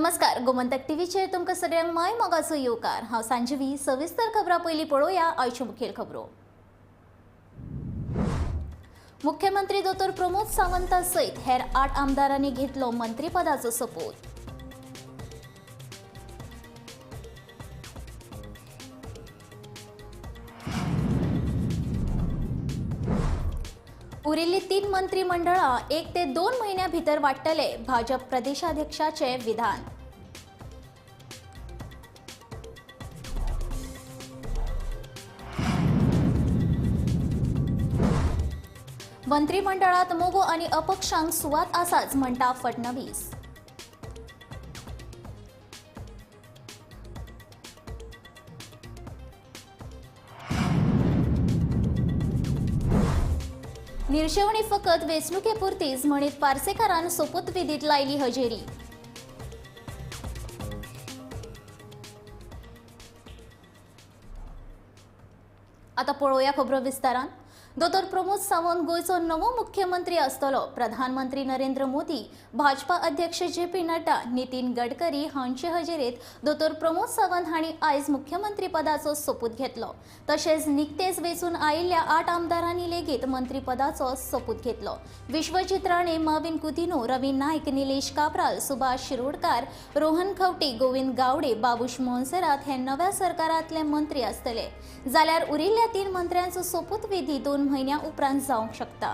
नमस्कार, गोमंतक टीव्हीचेर तुमकां सगळ्यांक माय मोगाचो येवकार. हांव सांजवी. सविस्तर खबरां पयलीं पळोवया आयच्यो मुखेल खबरो. मुख्यमंत्री दोतोर प्रमोद सावंता सयत हेर 8 आमदारांनी घेतलो मंत्रीपदाचो सोपूत. उरिल्ली 3 मंत्रिमंडळां 1 ते 2 म्हयन्या भितर वाडटले, भाजप प्रदेशाध्यक्षाचे विधान. मंत्रिमंडळात मगो आनी अपक्षांक सुवात आसाच म्हणटा फडणवीस. निर्शेवणी फकत वेंचणुके पुरतीच म्हणीत पार्सेकारान सोपूतविधीत लायली हजेरी. आता पळोवया खबरो विस्तारान. दोतोर प्रमोद सावंत गोंयचो नवो मुख्यमंत्री आसतलो. प्रधानमंत्री नरेंद्र मोदी, भाजपा अध्यक्ष जे पी नड्डा, नितीन गडकरी हांचे हजेरेत दोतोर प्रमोद सावंत हांणी आयज मुख्यमंत्रीपदाचो सोपूत घेतलो. तशेंच निकतेच वेंचून आयिल्ल्या 8 आमदारांनी लेगीत मंत्रीपदाचो सोपूत घेतलो. विश्वजीत राणे, माविन कुतिन्हो, रवी नायक, निलेश काब्राल, सुभाष शिरोडकार, रोहन खंवटे, गोविंद गावडे, बाबूश मोन्सेरात हे नव्या सरकारांतले मंत्री आसतले. जाल्यार उरिल्ल्या 3 मंत्र्यांचो सोपूतविधी 2 म्हयन्या उपरांत जावंक शकता.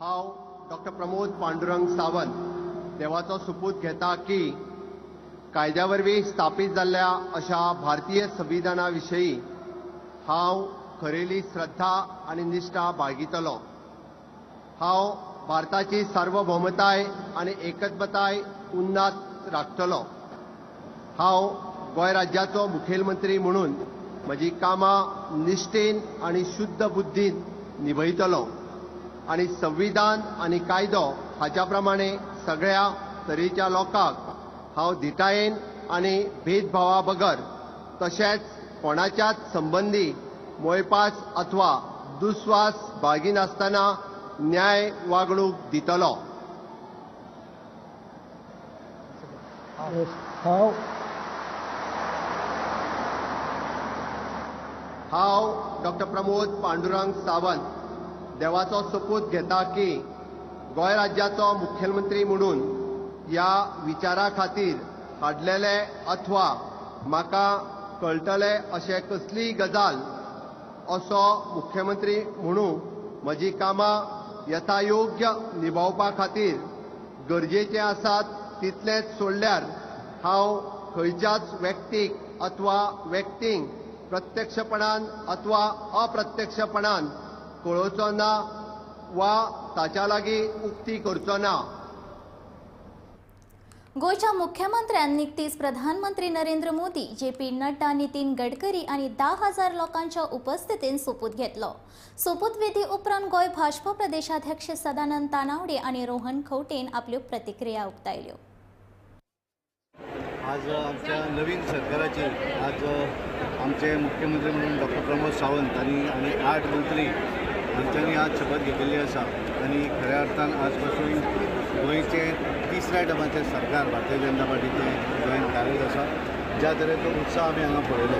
हांव डॉक्टर प्रमोद पांडुरंग सावंत देवाचो सोपूत घेता की कायद्या वरवीं स्थापीत जाल्ल्या अशा भारतीय संविधाना विशयी हांव खरेली श्रद्धा आनी निश्ठा बाळगितलो. हांव भारताची सार्वभौमताय आनी एकत्मताय उन्नात राखतलो. हांव गोंय राज्याचो मुखेलमंत्री म्हणून म्हजी कामां निश्ठेन आनी शुद्ध बुद्धीन निभयतलो आनी संविधान आनी कायदो हाच्या प्रमाणे सगळ्या तरेच्या लोकांक हांव धिटायेन आनी भेदभावा बगर तशेंच कोणाच्याच संबंदी मोयपास अथवा दुस्वास बाळगिनासतना न्याय वागणूक दितलो. हांव डॉक्टर प्रमोद पांडुरंग सावंत देवाचो सोपूत घेता की गोंय राज्याचो मुखेलमंत्री म्हणून ह्या विचारा खातीर हाडलेले अथवा म्हाका कळटले अशें कसलीय गजाल असो मुख्यमंत्री म्हणून म्हजी कामां यथायोग्य निभावपा खातीर गरजेचें आसात तितलेंच सोडल्यार हांव खंयच्याच व्यक्तीक अथवा व्यक्तींक प्रत्यक्षपणान अथवा अप्रत्यक्षपणान कळोवचो ना वा ताच्या लागीं उक्ती करचो ना. गोंयच्या मुख्यमंत्र्यान निकतीच प्रधानमंत्री नरेंद्र मोदी, जे पी नड्डा, नितीन गडकरी आनी 10,000 लोकांच्या उपस्थितीन सोपूत घेतलो. सोपूतविधी उपरांत गोंय भाजपा प्रदेशाध्यक्ष सदानंद तानावडे आनी रोहन खंवटेन आपल्यो प्रतिक्रिया उक्तायल्यो. आज आमच्या नवीन सरकाराची आज आमचे मुख्यमंत्री म्हणून डॉक्टर प्रमोद सावंत आनी 8 मंत्री हांच्यांनी आज शपथ घेतिल्ली आसा आनी खऱ्या अर्थान आजपासून गोंयचें तिसऱ्या टर्माचें सरकार भारतीय जनता पार्टीचें गोंयांत कार्यरत आसा. ज्या तरेचो उत्साह आमी हांगा पळयलो,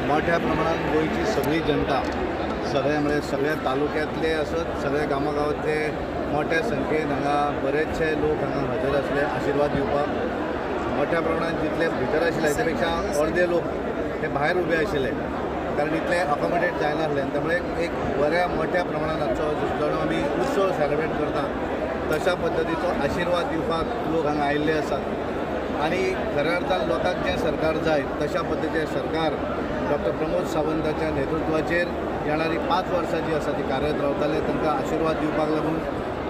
मोठ्या प्रमाणान गोंयची सगळी जनता, सगळे म्हळ्यार सगळ्या तालुक्यांतले आसत, सगळ्या गांवागांवांतले मोठ्या संख्येन हांगा बरेचशे लोक हांगा हजर आसले आशिर्वाद दिवपाक. मोठ्या प्रमाणान जितले भितर आशिल्ले ताचे पेक्षा अर्दे लोक हे भायर उबे आशिल्ले, कारण इतले अकोमोडेट जायनासले. त्यामुळे एक बऱ्या मोठ्या प्रमाणान आजचो जणू आमी उत्सव सेलिब्रेट करता तशा पद्दतीचो आशिर्वाद दिवपाक लोक हांगा आयिल्ले आसात. आनी खऱ्या अर्थान लोकांक जें सरकार जाय तशा पद्दतीचें सरकार डॉक्टर प्रमोद सावंताच्या नेतृत्वाचेर येणारी 5 वर्सां जी आसा ती कार्यरत रावताले. तांकां आशिर्वाद दिवपाक लागून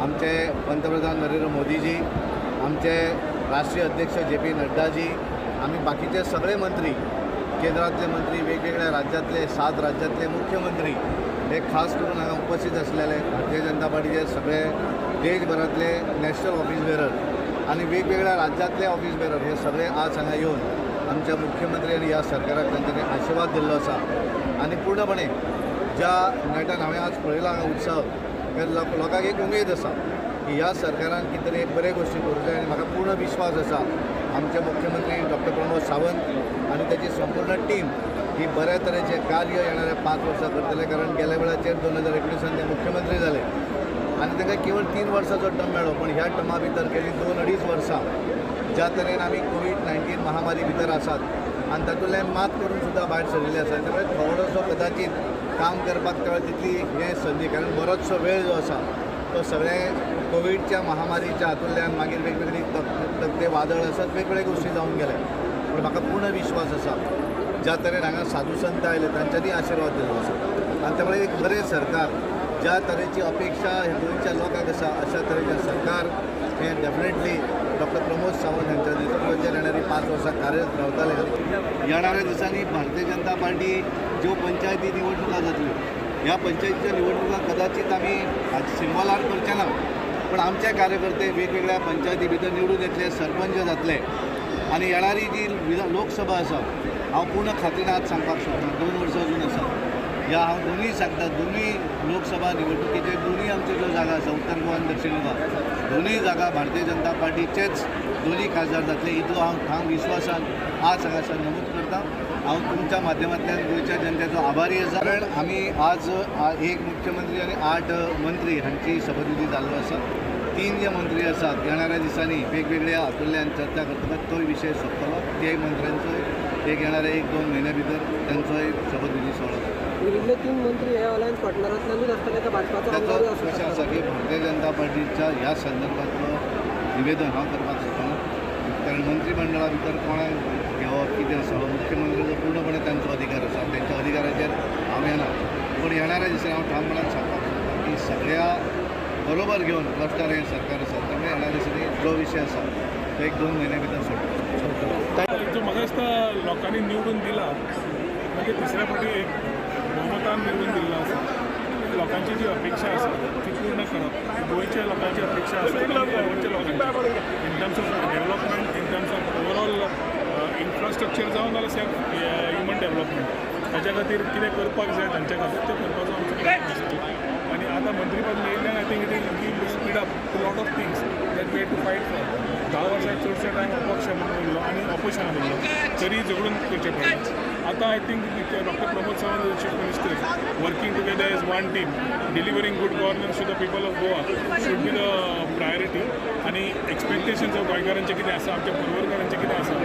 आमचे पंतप्रधान नरेंद्र मोदीजी, आमचे राष्ट्रीय अध्यक्ष जे पी नड्डाजी, आमी बाकीचे सगळे मंत्री, केंद्रातले मंत्री, वेगवेगळ्या राज्यातले 7 राज्यातले मुख्यमंत्री हे खास करून हांगा उपस्थित आसलेले भारतीय जनता पार्टीचे सगळे देशभरांतले नॅशनल ऑफिस बेरर आनी वेगवेगळ्या राज्यांतले ऑफिस बेरर हे सगळे आज हांगा येवन आमच्या मुख्यमंत्री आनी ह्या सरकाराक तांच्यांनी आशिर्वाद दिल्लो आसा. आनी पूर्णपणे ज्या नेटान हांवें आज पळयला हांगा उत्सव, लोकांक एक उमेद आसा की ह्या सरकारान कितें तरी एक बरे गोश्टी करूंक जाय. आनी म्हाका पूर्ण विश्वास आसा आमचे मुख्यमंत्री डॉक्टर प्रमोद सावंत आनी ताची संपूर्ण टीम ही बऱ्या तरेचें कार्य येणाऱ्या 5 वर्सां करतले. कारण गेल्या वेळाचेर 2019 ते मुख्यमंत्री जाले आनी तांकां केवळ 3 वर्सांचो टर्म मेळ्ळो, पण ह्या टर्मा भितर गेली 2-2.5 वर्सां ज्या तरेन आमी कोवीड-19 महामारी भितर आसात आनी तातूंतल्यान मात करून सुद्दां भायर सरिल्ले आसा. त्यामुळे थोडोसो कदाचित काम करपाक त्या वेळार तितली हें संदी, कारण बरोचसो वेळ जो आसा तो सगळे कोविडच्या महामारीच्या हातूंतल्यान मागीर वेगवेगळी तकले वादळ आसात, वेगवेगळे गोश्टी जावन गेले. पूण म्हाका पूर्ण विश्वास आसा ज्या तरेन हांगा साधू संत आयले तांच्यांनी आशिर्वाद दिल्लो आसा आनी त्यामुळे एक बरें सरकार ज्या तरेची अपेक्षा हे गोंयच्या लोकांक आसा अशा तरेचें सरकार हें डेफिनेटली डॉक्टर प्रमोद सावंत हांच्या नेतृत्वाचेर येणारी 5 वर्सां कार्यरत रावताले. येणाऱ्या दिसांनी भारतीय जनता पार्टी ज्यो पंचायती निवडणुका जातल्यो ह्या पंचायतीच्या निवडणुका कदाचित आमी सिंबॉलार करचे ना, पण आमचे कार्यकर्ते वेगवेगळ्या पंचायती भितर निवडून येतले, सरपंच जातले आनी येणारी जी लोकसभा आसा हांव पूर्ण खात्रीन आज सांगपाक शकता 2 वर्सां अजून आसा ह्या हांव दोनूय सांगता, दोनूय लोकसभा निवडणुकीचे दोनूय आमच्यो ज्यो जागा आसा उत्तर गोवा आनी दक्षिण गोवा दोनूय जागा भारतीय जनता पार्टीचेच दोनूय खासदार जातले इतलो हांव ठाम विश्वासान आज हांगासर नमूद करता. हांव तुमच्या माध्यमांतल्यान गोंयच्या जनतेचो आभारी आसा, कारण आमी आज एक मुख्यमंत्री आनी 8 मंत्री हांची शपथविधी जाल्लो आसा. 3 जे मंत्री आसात येणाऱ्या दिसांनी वेगवेगळ्या हातूंतल्यान चर्चा करतकच तोय विशय सोंपतलो. ते मंत्र्यांचोय एक येणाऱ्या 1-2 म्हयन्या भितर त्यांचोय शपथविधी सुवाळो जातलो. उरिल्ले 3 मंत्री हे अलायन्स पार्टनरांतल्यानूच आसतले का भाजपाचो ताचो प्रश्न आसा की भारतीय जनता पार्टीच्या ह्या संदर्भातलो निवेदन हांव करपाक शकना, कारण मंत्रिमंडळा भितर कोणाक घेवप कितें आसा हो मुख्यमंत्र्याचो पूर्णपणे तांचो अधिकार आसा, तांच्या अधिकाराचेर हांव येना. पूण येणाऱ्या दिसांनी हांव ठामपणान सांगपाक शकता की सगळ्या बरोबर घेवन लढणारें हें सरकार आसा, त्यामुळे येणाऱ्या दिसांनी जो विशय आसा तो 1-2 म्हयन्या भितर सोडटलो. जो म्हाका दिसता लोकांनी निवडून दिला म्हणजे तिसऱ्या फावटी एक बहुमतान निवडून दिल्लो आसा, लोकांची जी अपेक्षा आसा ती पूर्ण करप, गोंयच्या लोकांची अपेक्षा आसा, गोंयच्या लोकांची in terms of development, in terms of overall infrastructure जावं नाल्यार सेल्फ ह्युमन डेवलपमेंट, ताच्या खातीर कितें करपाक जाय तांच्या खातीर तें करपाचो आमचो प्रयत्न आसतलो. आनी आतां मंत्रीपद मेळिल्ल्यान I think it will give speed up to lot of things that we have to fight for. 10 वर्सां चडशे टायम अपक्ष म्हणून उरलो आनी ऑपोजिशनान उरलो तरी झगडून करचें पडलें. आतां I think doctor Pramod Sawant as chief minister working together as one team delivering good governance to the people of Goa should be the priority. आनी एक्सपेक्टेशन्स ऑफ गोंयकारांचें कितें आसा, आमच्या पर्वरकारांचें कितें आसा,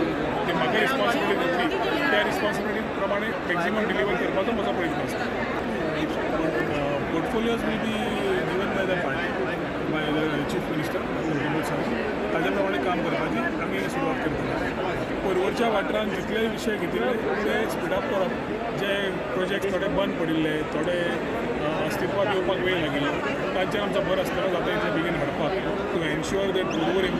ते म्हाका रिस्पॉन्सिबिलिटी दितली, त्या रिस्पॉन्सिबिलिटी प्रमाणे मॅक्झिमम डिलिव्हर करपाचो म्हजो प्रयत्न आसता. Portfolios will be given by the party, by the chief minister Pramod Sawant, ताज्या प्रमाणे काम करपाची आमी सुरवात करतले. पर्वरच्या वाठारांत जितले विशय घेतिल्ले ते स्पिडअप करप, जे प्रोजेक्ट थोडे बंद पडिल्ले, थोडे अस्तित्वात येवपाक वेळ लागिल्लो तांचेर आमचो भर आसतलो जाता इतले बेगीन हाडपाक टू एन्श्युअर that पर्वरीन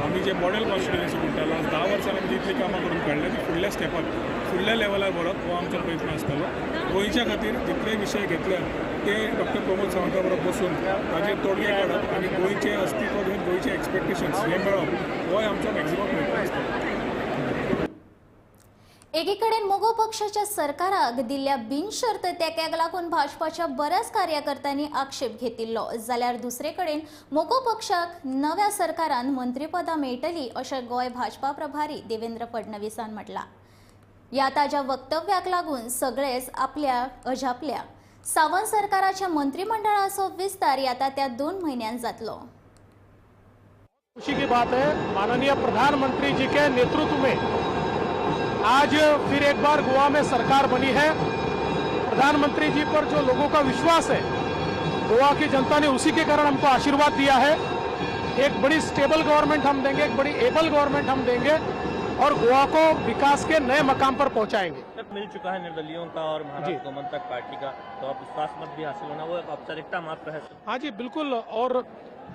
आमी जे मॉडेल कॉन्स्टिट्युएन्सी म्हणटा लास्ट 10 वर्सांनी आमी जितलीं कामां करून काडल्या ती फुडल्या स्टेपाक फुडल्या लेवलार व्हरप हो आमचो प्रयत्न आसतलो. गोंयच्या खातीर जितले विशय घेतल्या ते डॉक्टर प्रमोद सावंता बरोबर बसून ताजेर तोडगे काडप आनी गोंयचें अस्तित्व घेवन गोंयचे एक्सपेक्टेशन्स हे मेळप होय आमचो मॅक्झिमम प्रयत्न आसतलो. एकीकडेन मगो पक्षाच्या सरकाराक दिल्ल्या बिनशर्त तेक्याक लागून भाजपाच्या बऱ्याच कार्यकर्त्यांनी आक्षेप घेतिल्लो, जाल्यार दुसरे कडेन मगो पक्षाक नव्या सरकारान मंत्रीपदां मेळटली अशें गोंय भाजपा प्रभारी देवेंद्र फडणवीसान म्हटलां. ह्या ताज्या वक्तव्याक लागून सगळेच आपल्या अजापल्या. सावंत सरकाराच्या मंत्रिमंडळाचो विस्तार येता त्या 2 म्हयन्यांत जातलो. खुशी की बात है, माननीय प्रधानमंत्री जी के नेतृत्व में आज फिर एक बार गोवा में सरकार बनी है. प्रधानमंत्री जी पर जो लोगों का विश्वास है, गोवा की जनता ने उसी के कारण हमको आशीर्वाद दिया है. एक बड़ी स्टेबल गवर्नमेंट हम देंगे, एक बड़ी एबल गवर्नमेंट हम देंगे और गोवा को विकास के नए मकाम पर पहुंचाएंगे. मिल चुका है निर्दलियों का और महाराष्ट्र गोमंतक पार्टी का, तो अब विश्वास मत भी हासिल होना वो एक औपचारिकता मात्र है. हाँ जी बिल्कुल, और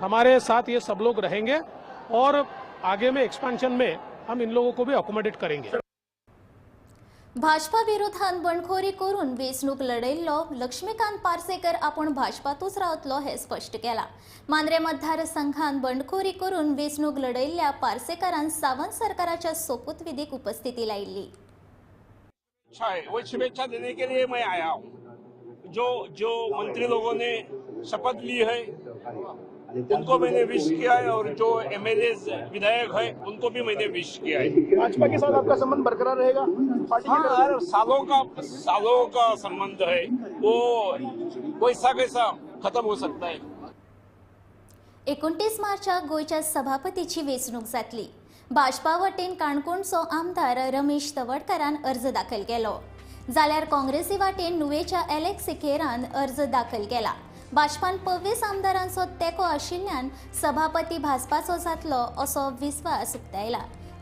हमारे साथ ये सब लोग रहेंगे और आगे में एक्सपेंशन में हम इन लोगों को भी अकोमोडेट करेंगे. भाजपा विरोधात बंडखोरी करून वेंचणूक लढयल्लो लक्ष्मीकांत पार्सेकर आपूण भाजपातूच रावतलो हें स्पश्ट केलां. मांद्रें मतदारसंघात बंडखोरी करून वेंचणूक लढयल्ल्या पार्सेकरान सावंत सरकाराच्या सोपूतविधीक उपस्थिती लायिल्ली. वो शुभेच्छा देने के लिए मैं आया हूँ. जो जो मंत्री लोगों ने शपथ ली है उनको मैंने विश किया है और जो एमएलए विधायक है उनको भी मैंने विश किया है. भाजपा के साथ आपका संबंध बरकरार रहेगा? हाँ, सालों का संबंध है, वो वैसा कैसा खत्म हो सकता है. 29 मार्चाक गोंयच्या सभापतीची वेंचणूक जातली. भाजपा वटेन काणकोणचो आमदार रमेश तवडकारान अर्ज दाखल केलो, जाल्यार काँग्रेसी वाटेन नुवेच्या एलेक्स सिकेरान अर्ज दाखल केला. भाजपान 25 आमदारांचो तेंको आशिल्ल्यान सभापती भाजपाचो जातलो असो विस्वास उक्तायला.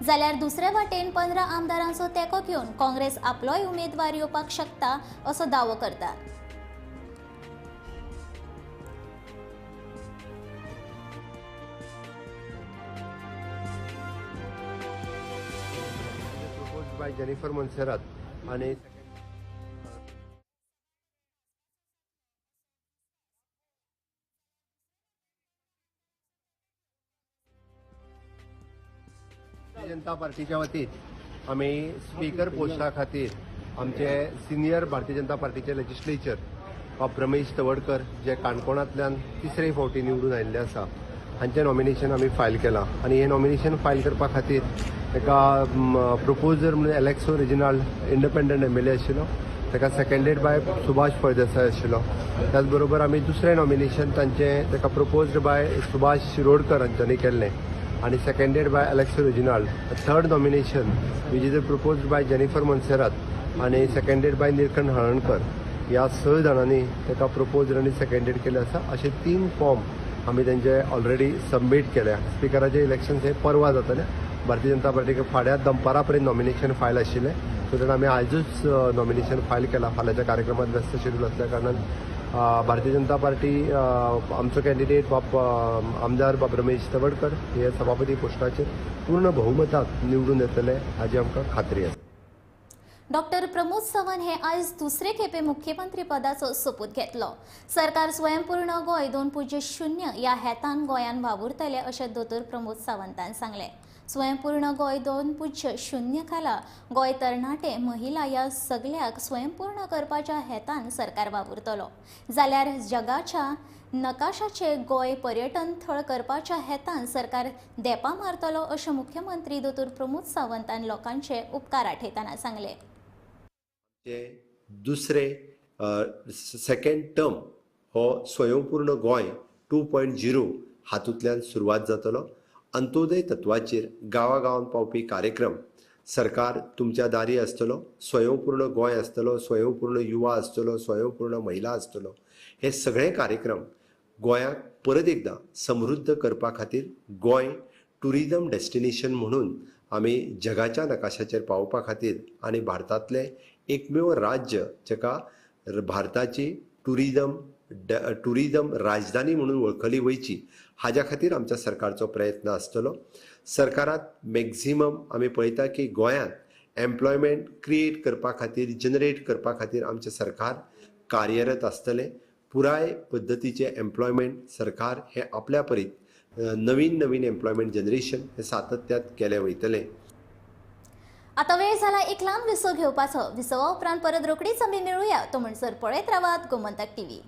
जाल्यार दुसरे वाटेन 15 आमदारांचो तेंको घेवन काँग्रेस आपलोय उमेदवार येवपाक शकता असो दावो करता. बाय जेनिफर मोन्सेरात आणि जनता पार्टीच्या वतीन आमी स्पीकर पोस्टा खातीर आमचे सिनियर भारतीय जनता पार्टीचे लेजिस्लेचर बाब रमेश तवडकर जे काणकोणांतल्यान तिसरे फावटी निवडून आयिल्ले आसा हांचें नॉमिनेशन आमी फायल केलां. आनी हें नॉमिनेशन फायल करपा खातीर एका प्रपोजर म्हणून एलेक्सो रेजिनाल्ड इंडिपेंडंट एमएलए आशिल्लो, ताका सेकंडेड बाय सुभाष फळदेसाय आशिल्लो. त्याच बरोबर आमी दुसरें नॉमिनेशन तांचें ताका प्रपोज्ड बाय सुभाष शिरोडकर हांच्यांनी केल्लें आनी seconded by Alexo Reginald. Third nomination which is proposed by Jennifer Monserrate आनी सेकंडेड बाय निलकंठ हळणकर ह्या 6 जाणांनी ताका प्रपोज्ड आनी सेकंडेड केलें आसा. अशे 3 फॉर्म आमी तांचे ऑलरेडी सबमीट केल्या. स्पिकराचे इलेक्शन्स हे परवा जातले. भारतीय जनता पार्टीक फाल्यां दनपारा पर्यंत नॉमिनेशन फायल आशिल्लें, सो तेन्ना आमी आयजूच नॉमिनेशन फायल केलां. फाल्यांच्या कार्यक्रमात व्यस्त शेड्यूल आसल्या कारणान भारतीय जनता पार्टी आमचो कॅन्डिडेट बाब आमदार बाब रमेश तवडकर हे सभापती पोस्टाचेर पूर्ण बहुमतांत निवडून येतले हाजी आमकां खात्री आसा. डॉक्टर प्रमोद सावंत हे आयज दुसरे खेपे मुख्यमंत्री पदाचो सोपूत घेतलो. सरकार स्वयंपूर्ण गोंय 2.0 ह्या हेतान गोंयान वावुरतले अशें दोतोर प्रमोद सावंतान सांगलें. स्वयंपूर्ण गोंय 2.0 खाला गोंय तरणाटे महिला ह्या सगळ्याक स्वयंपूर्ण करपाच्या हेतान सरकार वावुरतलो, जाल्यार जगाच्या नकाशाचे गोंय पर्यटन थळ करपाच्या हेतान सरकार देपां मारतलो अशें मुख्यमंत्री दोतोर प्रमोद सावंतान लोकांचे उपकार आठयतना सांगलें. दुसरे सेकंड टर्म हो स्वयंपूर्ण गोंय 2.0 हातूंतल्यान सुरवात जातलो. अंत्योदय तत्वाचेर गांवागांवांत पावपी कार्यक्रम सरकार तुमच्या दारी आसतलो. स्वयंपूर्ण गोंय आसतलो, स्वयंपूर्ण युवा आसतलो, स्वयंपूर्ण महिला आसतलो. हे सगळे कार्यक्रम गोंयाक परत एकदां समृद्ध करपा खातीर गोंय टुरिजम डेस्टिनेशन म्हणून आमी जगाच्या नकाशाचेर पावोवपा खातीर आनी भारतांतलें एकमेव राज्य जाका भारताची टुरिजम राजधानी म्हणून वळखली वयची हाज्या खातीर आमच्या सरकारचो प्रयत्न आसतलो. सरकारात मॅक्झिमम आमी पळयता की गोंयांत एम्प्लॉयमेंट क्रिएट करपा खातीर, जनरेट करपा खातीर आमचें सरकार कार्यरत आसतलें. पुराय पद्दतीचें एम्प्लॉयमेंट सरकार हें आपल्या परीत नवीन नवीन एम्प्लॉयमेंट जनरेशन हें सातत्यात केलें वयतलें. आता वेळ झाला एक लांब विसव घेवपाचो. विसवा उपरांत परत रोखडीच आमी मेळुया. तो म्हणसर पळयत रावात गोमंतक टीव्ही.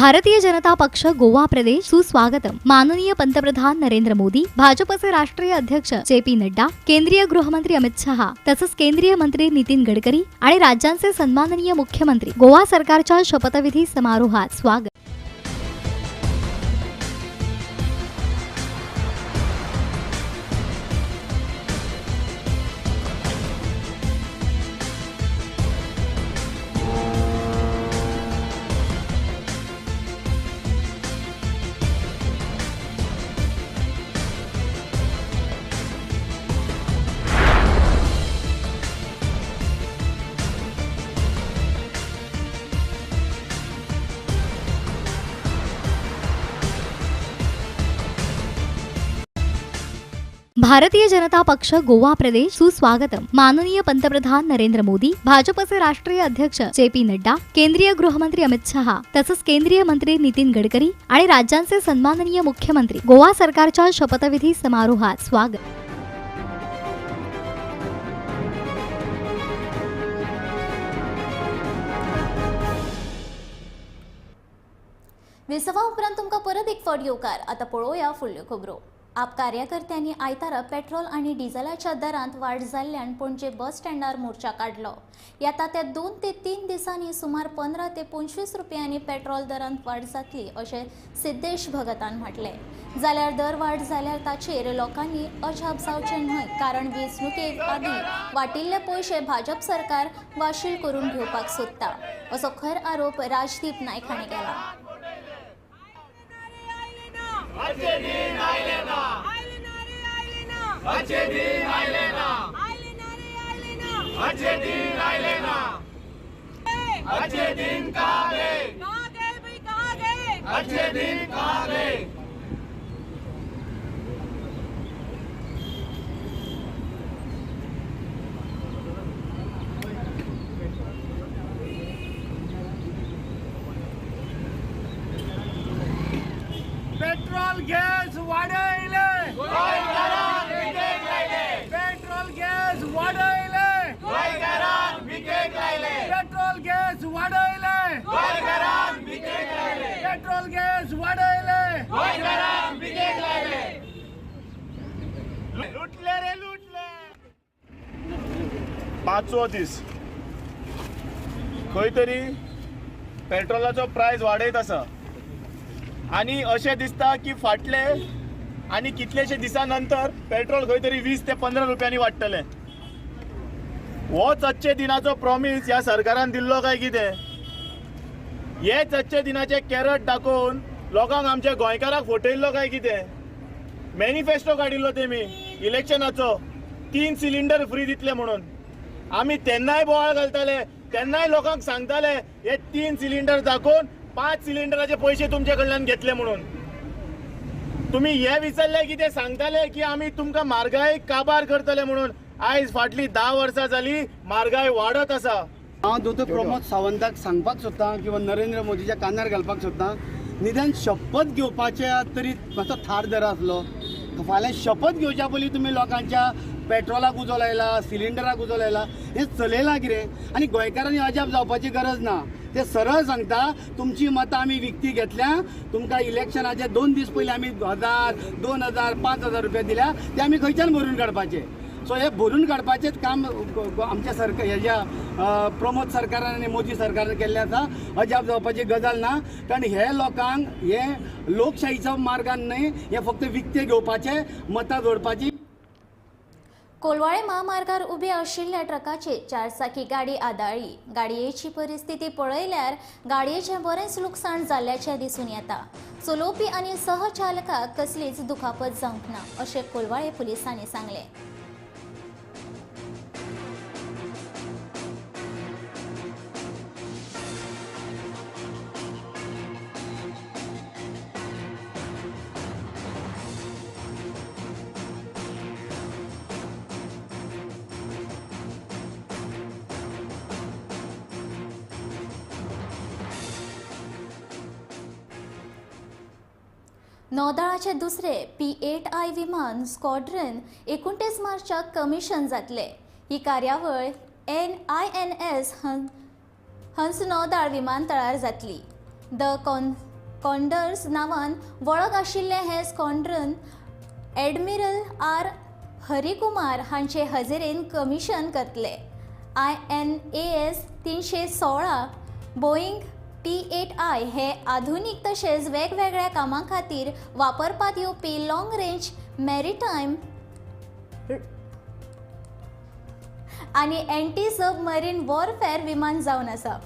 भारतीय जनता पक्ष गोवा प्रदेश सुस्वागतम। माननीय पंतप्रधान नरेंद्र मोदी, भाजपचे राष्ट्रीय अध्यक्ष जे पी नड्डा, केंद्रीय गृहमंत्री अमित शहा तसंच केंद्रीय मंत्री नितीन गडकरी आणि राज्यांचे सन्माननीय मुख्यमंत्री गोवा सरकारच्या शपथविधी समारोहात स्वागत। भारतीय जनता पक्ष गोवा प्रदेश सुस्वागतम। माननीय पंतप्रधान नरेंद्र मोदी, भाजपचे राष्ट्रीय अध्यक्ष जे पी नड्डा, केंद्रीय गृहमंत्री अमित शहा तसंच केंद्रीय मंत्री नितीन गडकरी आणि राज्यांचे सन्माननीय मुख्यमंत्री गोवा सरकारच्या शपथविधी समारोहात स्वागत। विसवा उपरांत तुमकां परत एक फावट येवकार। आतां पळोवया फुडल्यो खबरो। आप कार्यकर्त्यांनी आयतारा पेट्रोल आनी डिझलाच्या दरांत वाड जाल्ल्यान पणजे बस स्टँडार मोर्चा काडलो। येता त्या 2 ते 3 दिसांनी सुमार 15 ते 25 रुपयांनी पेट्रोल दरांत वाड जातली अशें सिद्धेश भगतान म्हटलें। जाल्यार दर वाड जाल्यार ताचेर लोकांनी अजाप जावचें न्हय, कारण वेंचणुके आदीं वाटिल्ले पयशे भाजप सरकार वाशील करून घेवपाक सोदता असो खर आरोप राजदीप नायक हांणी केला। अच्छे दिन आए ना, अच्छे दिन आए ना, अच्छे दिन आए ना, अच्छे दिन कहाँ गए, कहाँ गए भाई, कहाँ गए, अच्छे दिन कहाँ गए। पेट्रोल गॅस वाडयले, पेट्रोल गॅस वाडयले, पेट्रोल गॅस वाडयले, पेट्रोल गॅस वाडयले, लुटले रे लुटले। 5वो दीस खंय तरी पेट्रोलाचो प्रायस वाडयत आसा आनी अशें दिसता की फाटले आनी कितलेशे दिसां नंतर पेट्रोल खंय तरी 20 ते 15 रुपयांनी वाडटलें। होच अच्छे दिनाचो प्रॉमीस ह्या सरकारान दिल्लो काय कितें? हेच अच्छे दिनाचे कॅरट दाखोवन लोकांक आमच्या गोंयकाराक फटयल्लो काय कितें? मॅनिफेस्टो काडिल्लो तेमी इलेक्शनाचो, 3 सिलिंडर फ्री दितले म्हणून। आमी तेन्नाय बोवाळ घालताले, तेन्नाय लोकांक सांगताले हे 3 सिलिंडर दाखोवन 5 सिलिंडराचे पैसे तुमचे कडल्यान घेतले म्हणून। तुम्ही हे विसरले की ते सांगताले की आमी तुमकां म्हारगाय काबार करतले म्हणून। आयज फाटली 10 वर्सां जाली म्हारगाय वाडत आसा। हांव दोतोर प्रमोद सावंताक सांगपाक सोदतां किंवा नरेंद्र मोदीच्या कानार घालपाक सोदतां, निदान शपथ घेवपाचे तरी मातसो थार दर आसलो। फाल्यां शपथ घेवच्या पयलीं तुमी लोकांच्या पेट्रोलाक उजो लायला, सिलिंडराक उजो लायला, हें चलयलां कितें? आनी गोंयकारांनी अजाप जावपाची गरज ना। ते सरळ सांगता तुमची मतां आमी विकती घेतल्या, तुमकां इलेक्शनाचे 2 दीस पयलीं आमी 1000, 2000, 5000 रुपया दिल्या, ते आमी खंयच्यान भरून काडपाचे? सो हे भरून काडपाचेच काम आमच्या सरकार हेज्या प्रमोद सरकारान आनी मोदी सरकारान केल्लें आसा। अजाप जावपाची गजाल ना, कारण हे लोकांक हे लोकशाहीच्या मार्गान न्हय, हे फक्त विकते घेवपाचे, मतां जोडपाची। कोलवाळे महामार्गार उबे आशिल्ल्या ट्रकाचे 4 चाकी गाडी आदाळ्ळी। गाडयेची परिस्थिती पळयल्यार गाडयेचें बरेंच लुकसाण जाल्ल्याचें दिसून येता। चलोवपी आनी सहचालकाक कसलीच दुखापत जावंक ना अशें कोलवाळे पुलिसांनी सांगलें। नौदळाचे दुसरे P-8I विमान स्क्वॉड्रन 29 मार्चाक कमिशन जातले। ही कार्यावळ INS हंस नौदळ विमानतळार जातली। The कॉन्डर्स नांवान वळख आशिल्लें हें स्क्वॉड्रन ॲडमिरल आर हरिकुमार हांचे हजेरेन कमिशन करतले. INAS 316 Boeing P-8I हे आधुनीक तशेंच वेगवेगळ्या कामां खातीर वापरपात येवपी लाँग रेंज मॅरिटायम आनी एंटी सबमरीन वॉरफेअर विमान जावन आसा.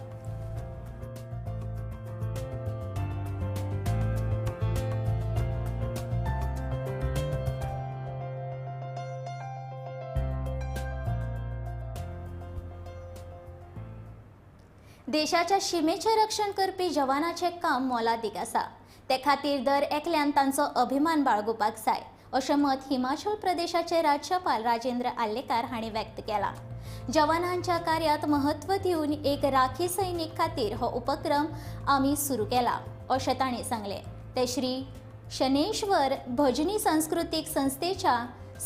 देशाच्या शिमेचें रक्षण करपी जवानाचें काम मोलादीक आसा. ते खातीर दर एकल्यान तांचो अभिमान बाळगुपाक जाय अशें मत हिमाचल प्रदेशाचे राज्यपाल राजेंद्र आर्लेकार हांणी व्यक्त केलां. जवानांच्या कार्यात म्हत्व दिवन एक राखी सैनीक खातीर हो उपक्रम आमी सुरू केला अशें तांणी सांगलें. ते श्री शनेश्वर भजनी सांस्कृतीक संस्थेच्या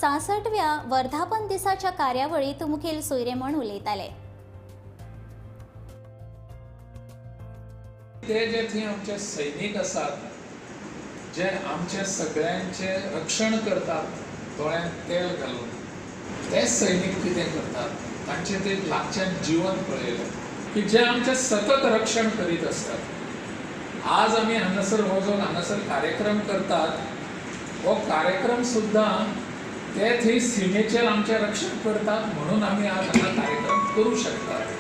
66व्या वर्धापन दिसाच्या कार्यावळींत मुखेल सोयरे म्हूण उलयताले. ते जे थंय आमचे सैनीक आसात जे आमचे सगळ्यांचे रक्षण करतात दोळ्यांत तेल घालून, ते सैनीक कितें करतात तांचे ते लागच्यान जीवन पळयलें की जे आमचे सतत रक्षण करीत आसतात. आज आमी हांगासर हो जो हांगासर कार्यक्रम करतात हो कार्यक्रम सुद्दां ते थंय सिमेचेर आमचें रक्षण करतात म्हणून आमी आज हांगा कार्यक्रम करूं शकतात.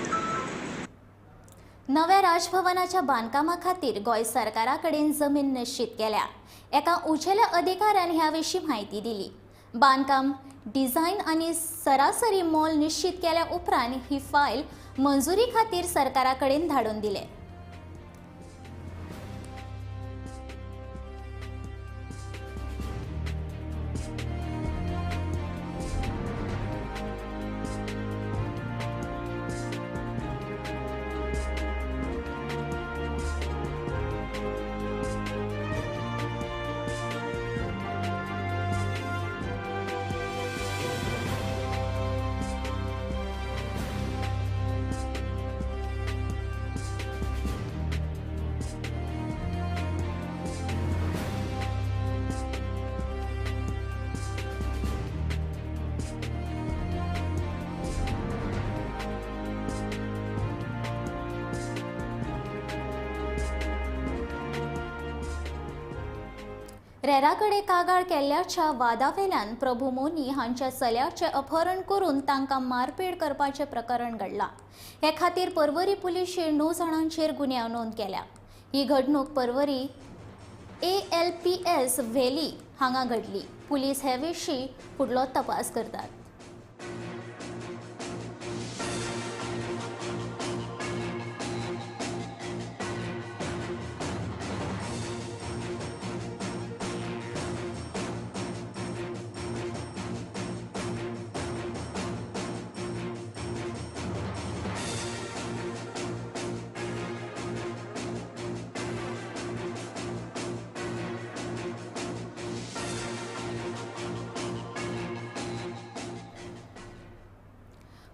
नव्या राजभवनाच्या बांदकामा खातीर गोंय सरकारा कडेन जमीन निश्चित केल्या. एका उंचेल्या अधिकाऱ्यान ह्या विशीं म्हायती दिली. बांदकाम डिझायन आनी सरासरी मोल निश्चित केल्या उपरांत ही फायल मंजुरी खातीर सरकारा कडेन धाडून दिले. रेराकडे कागाळ केल्ल्याच्या वादावेल्यान प्रभू मोनी हांच्या चल्याचें अपहरण करून तांकां मारपेट करपाचें प्रकरण घडलां. हे खातीर पर्वरी पुलिशेन 9 जाणांचेर गुन्यांव नोंद केल्या. ही घडणूक पर्वरी ALPS valley हांगा घडली. पुलीस हे विशीं फुडलो तपास करतात.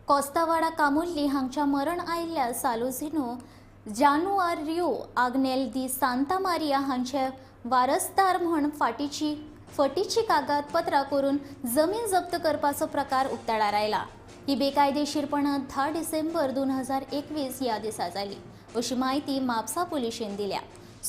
कोस्तावाडा कामुल्ली हांगच्या मरण आयिल्ल्या सालुझिनो जानुआरियो आग्नेल दी सांता मारिया हांचे वारसदार म्हूण फटीची कागदपत्रां करून जमीन जप्त करपाचो प्रकार उक्ताडार आयला. ही बेकायदेशीरपणां 10 डिसेंबर 2021 ह्या दिसा जाली अशी म्हायती म्हापसा पुलिशेन दिल्या.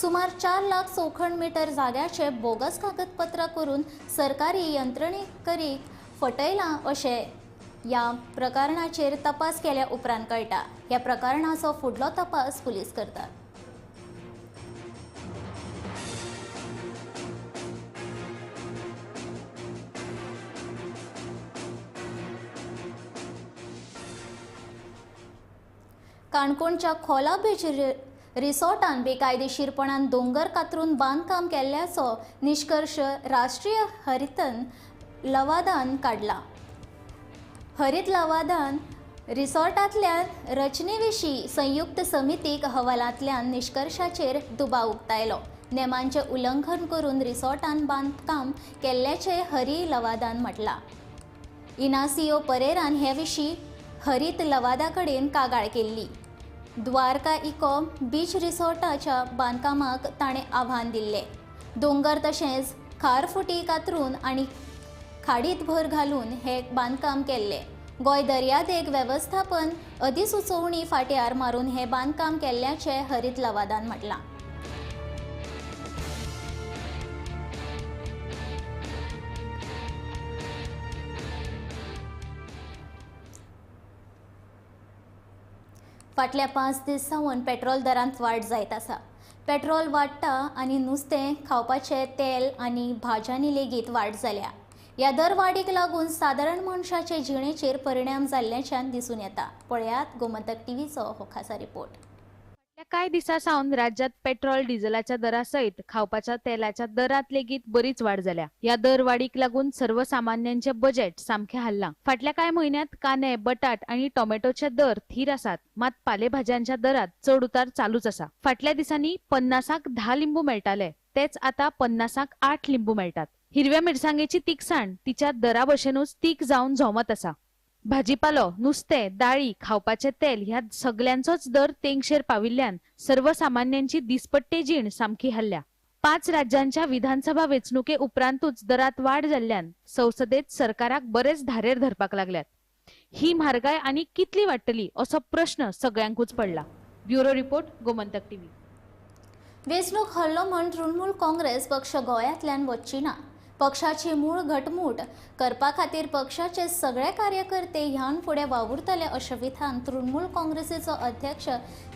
सुमार 4 लाख चौखण मिटर जाग्याचे बोगस कागदपत्रां करून सरकारी यंत्रणेकरीक फटयलां अशें ह्या प्रकरणाचेर तपास केल्या उपरांत कळटा. ह्या प्रकरणाचो फुडलो तपास पुलीस करतात. काणकोणच्या खोला बीच रिसॉर्टान बेकायदेशीरपणान दोंगर कातरून बांदकाम केल्ल्याचो निश्कर्श राष्ट्रीय हरितन लवादान काडला. हरित लवादान रिसॉर्टांतल्या रचनेविशीं संयुक्त समितीक अहवालांतल्यान निश्कर्शाचेर दुबाव उक्तायलो. नेमांचें उल्लंघन करून रिसॉर्टान बांदकाम केल्ल्याचें हरी लवादान म्हटलां. इनासियो परेरान हे विशीं हरित लवादा कडेन कागाळ केल्ली. द्वारका इको बीच रिसॉर्टाच्या बांदकामाक ताणें आव्हान दिल्लें. दोंगर तशेंच खारफुटी कातरून आनी खाडीत भर घालून हे बांदकाम केल्लें. गोंय दर्यादेग वेवस्थापन अधिसुचोवणी फाट्यार मारून हे बांदकाम केल्ल्याचें हरीत लवादान म्हटलां. फाटल्या 5 दीस सावन पेट्रोल दरांत वाड जायत आसा. पेट्रोल वाडटा आनी नुस्तें खावपाचें तेल आनी भाज्यांनी लेगीत वाड जाल्या. ह्या दरवाडीक लागून सादारण मनशाचे जिणेचेर परिणाम जाल्ल्याच्यान दिसून येता. पळयात गोमंतक टीव्हीचो हो खासा रिपोर्ट. कांय दिसां सावन राज्यात पेट्रोल डिझेलाच्या दरा सयत खावपाच्या तेलाच्या दरात लेगीत बरीच वाड जाल्या. ह्या दरवाडीक लागून सर्वसामान्यांचे बजेट सामकें हाल्लां. फाटल्या कांय म्हयन्यांत कांदे, बटाट आनी टोमॅटोचे दर थीर आसात, मात पालेभाज्यांच्या दरात चड उतार चालूच आसा. फाटल्या दिसांनी 50 10 लिंबू मेळटाले, तेच आतां 50 8 लिंबू मेळटात. हिरव्या मिरसांगेची तिखसाण तिच्या दरा भशेनूच तीख जावन झोमत आसा. भाजीपालो, नुस्तें, दाळी, खावपाचें तेल ह्या सगल्यांचोच दर तेंगशेर पाविल्ल्यान सर्वसामान्यांची दिसपट्टी जीण सामकी हल्ल्या. 5 राज्यांच्या विधानसभा वेंचणुके उपरांतूच दरात वाड जाल्ल्यान संसदेत सरकाराक बरेच धारेर धरपाक लागल्यात. ही म्हारगाय आनी कितली वाडटली असो प्रश्न सगळ्यांकूच पडला. Bureau report, Gomantak TV. वेंचणूक हल्लो म्हण तृणमूल काँग्रेस पक्ष गोंयांतल्यान वच्ची ना. पक्षाची मूळ घटमूट करपा खातीर पक्षाचे सगळे कार्यकर्ते ह्यान फुडें वावुरतले अशें विधान तृणमूल काँग्रेसीचो अध्यक्ष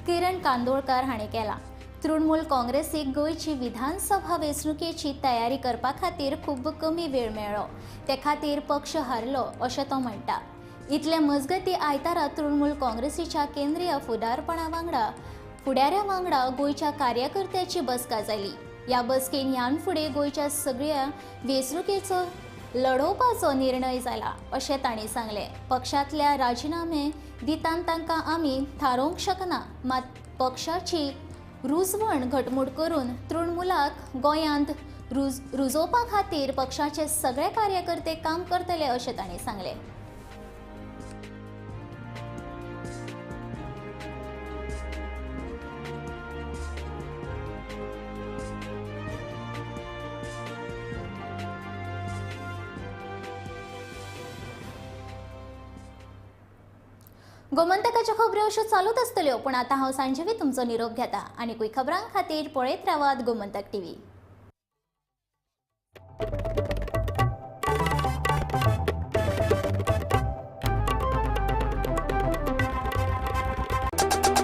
किरण कांदोळकर हांणी केलां. तृणमूल काँग्रेसीक गोंयची विधानसभा वेंचणुकेची तयारी करपा खातीर खूब कमी वेळ मेळ्ळो, ते खातीर पक्ष हारलो अशें तो म्हणटा. इतले मजगतीं आयतारा तृणमूल काँग्रेसीच्या केंद्रीय फुडारपणा वांगडा फुडाऱ्या वांगडा गोंयच्या कार्यकर्त्याची बसका जाली. ह्या बसकेन ह्यान फुडें गोंयच्या सगळ्या वेंचणुकेचो लढोवपाचो निर्णय जाला अशें तांणी सांगलें. पक्षांतल्या राजिनामे दितान तांकां आमी थारोवंक शकना, मात पक्षाची रुजवण घटमूट करून तृणमूलाक गोंयांत रुजोवपा खातीर पक्षाचे सगळे कार्यकर्ते काम करतले अशें तांणी सांगलें. गोमंतकाच्यो खबऱ्यो अश्यो चालूच आसतल्यो, पूण आतां हांव सांजेवी तुमचो निरोप घेता आनी खबरां खातीर पळयत रावात गोमंतक टीव्ही.